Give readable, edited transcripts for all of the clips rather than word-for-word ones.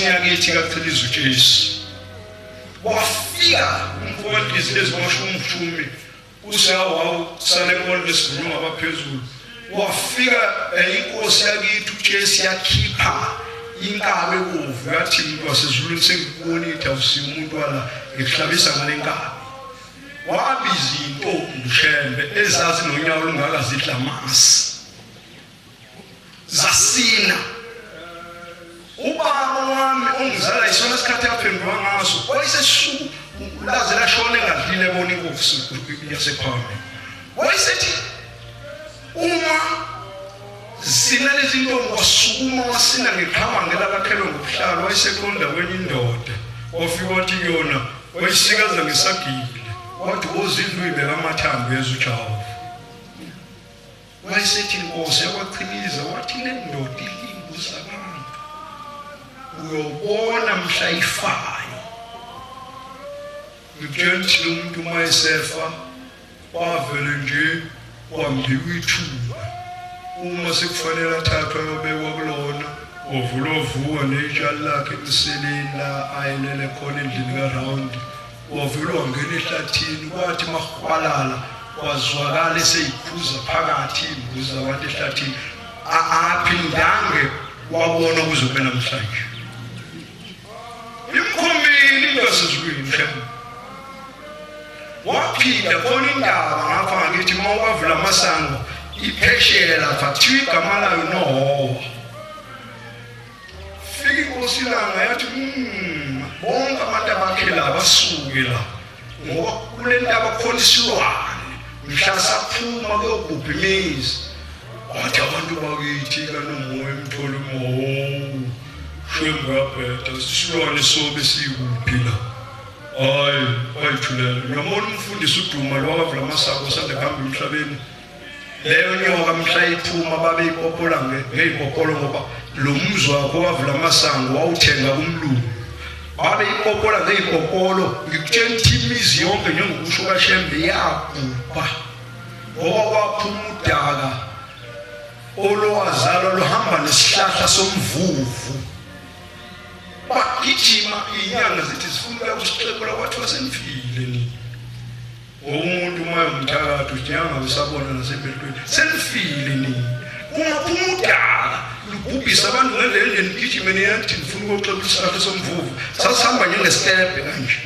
yakithi kaChiliza uJesu. Wafika umfowethu lezimashumi usewawusale konke lesivunywa ngabaphezulu. Wafika inkosi yakithi uJesu yakhipha inkabi ebovu yathi umuntu wasezulwini sengikubonile ukuthi awusiyo umuntu wala ngikuhlabisa ngale nkabi. Wabiza intombi uShembe ezazi nonyawo olungaka zidla amasi. Zasina. Ubaba wami ongizala isona sikhathi aphenduka ngaso wayesesuku laze lashona engadlile ebona inkosi yasephambili. Wayesethi uma sina lezi ntombi wasukuma wasina ngeqhamange lakakhelwe ngobuhlalo wayeseqonda kwenye indoda wafika wathi kuyona wayisikaza ngesagile wathi wozidla uyibeka amathambo yezwa uJehova. Wayesethi inkosi yakwachiliza wathi le ndoda ilimbuza abantu uyobona mhla ifayo. Ngikutshela ukuthi lo muntu uma esefa wavele nje wambiwa ithuna uma sekufanele athathwe ayobekwa kulona wavula wavuka netshali lakhe emseleni la ayelele khona endlini karawundi wavele wangena ehlathini kwathi mahwalala kwazwakala eseyikhuza phakathi imbuzi zabantu ehlathini aphindange wabona kuze kube namhlanje imkhombile into yasezulwini mhlawumbe waphinda khona indaba ngapha ngakithi uma wavula amasango iphesheya lapha kuthiwa igama layo nohowa fika inkosi ilanga yathi bonke abantu abakhe la basuke la ngoba kule ntaba khona isilwane mhla saphuma kuyobhubha imizi wathi abantu bakithi kanomoya emthole umowo shembe uyabheda isilwane sobe sikuphi la hayi wayithulela ngiyambona umfundisi uduma lo wakavula amasako osanda kuhamba emhlabeni leyo nyoka mhla iphuma babeyipopola ngeyipopolo ngoba lo mzi wakho wavula amasango wawuthenga kumlungu babeyipopola ngeyipopolo ngikutshela ukuthi imizi yonke njengokusho kashembe yabhubha ngoba kwaphuma udaka olwazalwa luhamba nesihlahla somvuvu bagijima inyanga zithi zifuna ukuya kusixebula kwathiwa senifile nini Umuntu uma umthakathi udinga usabona nasempilweni. Senifile nini? Kungaphuma udaka lubhubhisa abantu ngendlela nje nigijime niyathi nifuna ukuyoxebula isihlahla somvuvu. Sasihamba njengesitebhe kanje.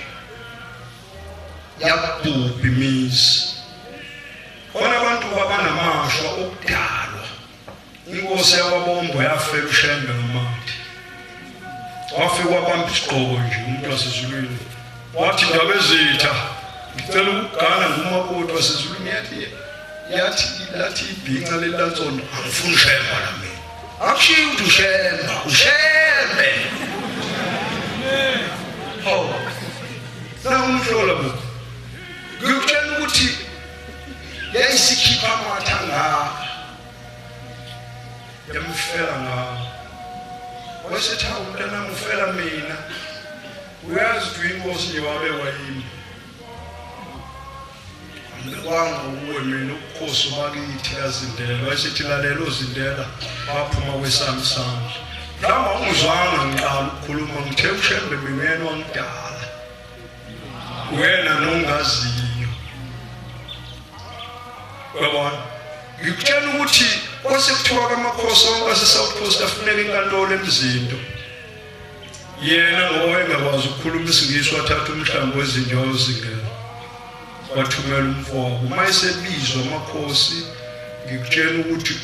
Yabhubha imizi. Khona abantu babanamashwa okudalwa. Inkosi yakwabombo yafela uShembe ngamathe. Wafika wabamba isigqoko nje umuntu wasezulwini. Wathi ndaba ezitha ngicela ukugana ngumakoti wasezulwini yathi yathi lathi ibhinca leli lansondo angifuni uShembe la mina. Akushiyi ukuthi uShembe, uShembe. Hawu. Nakumhlola bo. Ngikutshela ukuthi yayisikhipha amathe angaka. Yamfela ngawo. Wayesethi hawu mntanami ufela mina. Uyazi ukuthi uyinkosi nje wabekwa yimi. Angikwanga kuwe mina ubukhosi bakithi kaZindela. Wayesethi lalela oZindela baphuma kwesami isandla. Mhlawumbe awungizwanga ngiqala ukukhuluma ngithe uShembe mina uyena wangidala. Wena nongaziyo. Uyabona? Ngikutshela ukuthi kwase kuthiwa kamakhosi onke ase-South Coast afuneka inkantolo emzinto. Yena ngoba wayengakwazi ukukhuluma isiNgisi wathatha umhlambi wezinja wayozingela. Wathumela umfowabo. Uma esebizwa amakhosi ngikutshela ukuthi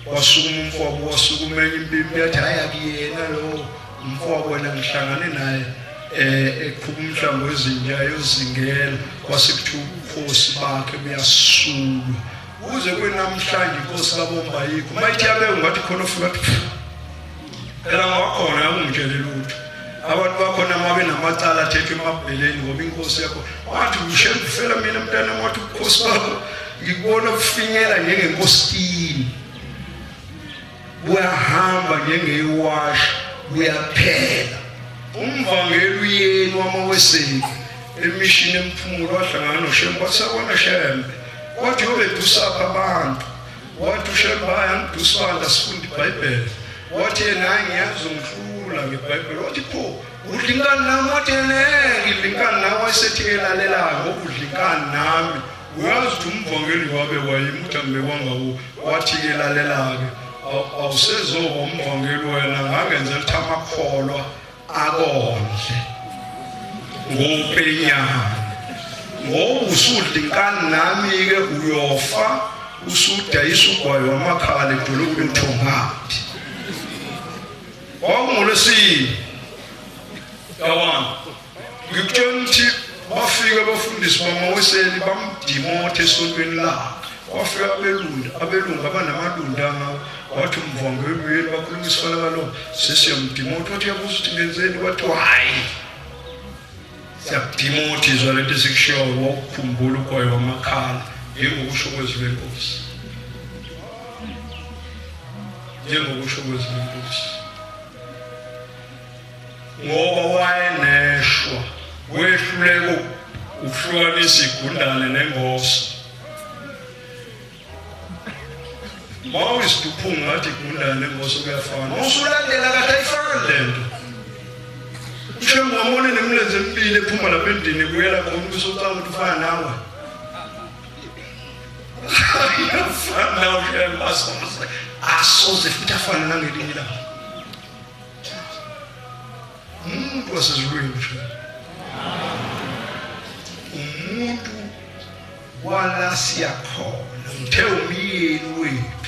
wasukuma umfowabo wasukuma enye impimpi yathi hhayi akuyena lowo umfowabo wena ngihlangane naye eh eqhuba umhlambi wezinja ayozingela kwase kuthiwa ubukhosi bakhe buyasulwa kuze kwenamhlanje inkosi kabomba yikho uma ithi yabeka ungathi khona ofika athi phela ngakhona yakungitshele lutho abantu bakhona uma benamacala athethwe emabheleni ngoba inkosi yakho wathi ushembufela mina mntana wathi ubukhosi bakho ngikubona bufinyela njengenkosini buyahamba njengewashi buyaphela umvangeli uyeni wamaweseli emishini emphumulo wahlangana noshembe wathi sabona shembe wathi uyobedusapha abantu wathi ushembe hayi angidusanga sifunda ibhayibheli wathi yena hayi ngiyazi ungihlula Ngiyagula ngeBhayibheli. Wathi pho udla inkani nami? Wathi ne ngidla inkani nawe. Wayesethi-ke lalela-ke ngoba udla inkani nami uyazi ukuthi umvangeli wabe wayimi uthi angibekwanga kuwo. Wathi-ke lalela-ke awusezoba umvangeli wena, ngangenzela ukuthi amakholwa akondle ngopenyana ngoba usudla inkani nami-ke uyofa usudayisa ugwayi wamakhala edolobheni Thongathi. Kwakungolwesine yabona, ngikutshela ukuthi bafika abafundisi bamaWeseli bamdimotha esontweni lakhe. Kwafika abelungu, abelungu abanamalunda ngawo. Wathi umvangeli uyeni bakhuluma isifanakalo sesiyamdimotha. Wathi uyabuza ukuthi ngenzeni, wathi hhayi siyakudimotha izwa lento esikushiyoyo, wawukhumbula ugwayi wamakhala njengokusho kwezwi lenkosi, njengokusho kwezwi lenkosi, ngoba wayeneshwa wehluleka ukuhlukanisa igundane nengoso. Mawuyisiduphunga ngathi igundane nengoso kuyafana, usulandela kahle ayifani lento. Ushembe wamona nemilenze emibili ephuma lapha endlini ebuyela khona ubusocanga ukuthi ufana nawe. Ayafana nawe ushembe, asoze asoze futhi afane nangelinye ilanga. Umuntu wasezulwini ushembe, umuntu wala siyakhona, ngithe umyeni wethu.